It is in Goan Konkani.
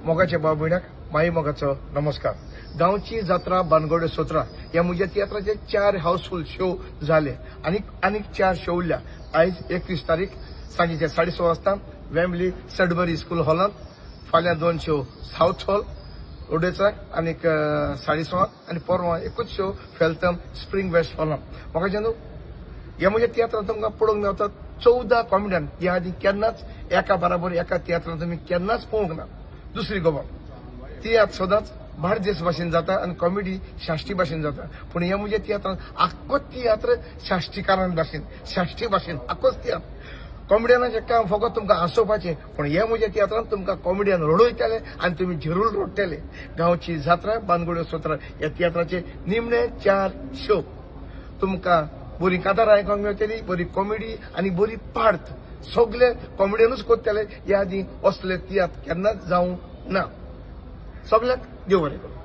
मोगाच्या भाव भयणाक माई मोगाचो नमस्कार. गांवची जात्रा बानगोड्यो सोत्रा ह्या म्हज्या तियात्राचे 4 हाऊसफुल शो झाले आनीक 4 शो उरल्या. आयज 21 तारीख सांजेचे 6:30 वाजता वेम्बली सडबरी स्कूल हॉलांत, फाल्यां 2 शो सावथ हॉल ओडेचाक आनीक 6:15 आनी परवां एकूच शो फेल्थम स्प्रींग वेस्ट हॉलांत. म्हाका न्हू ह्या म्हज्या तियात्रांत तुमकां पळोवंक मेळटा 14 कॉमेडियन. ह्या आदी केन्नाच एका बराबर एका तियात्रांत तुमी केन्नाच पळोवंक ना. दुसरी गजाल, तियात्र सदांच बार्देस भाशेन जाता आनी कॉमेडी साश्टी भाशेन जाता, पूण ह्या म्हज्या तियात्रांत आख्खोच तियात्र साश्टीकारां भाशेन, साश्टी भाशेन आख्खोच तियात्र. कॉमेडियनाचें काम फकत तुमकां हांसोवपाचें, पूण ह्या म्हज्या तियात्रांत तुमकां कॉमेडियन रडयतले आनी तुमी झिरूल रडटले. गांवची जात्रा बानगोड्यो सोत्रा ह्या तियात्राचे निमणे 4 शो तुमकां बरी कातारां आयकूंक मेळटली, बरी कॉमेडी आनी बरी पार्ट. सगळे कॉमेडियनूच करतले. ह्या आदीं असले तियात्र केन्नाच जावंक ना. सगळ्यांक देव बरें करूं.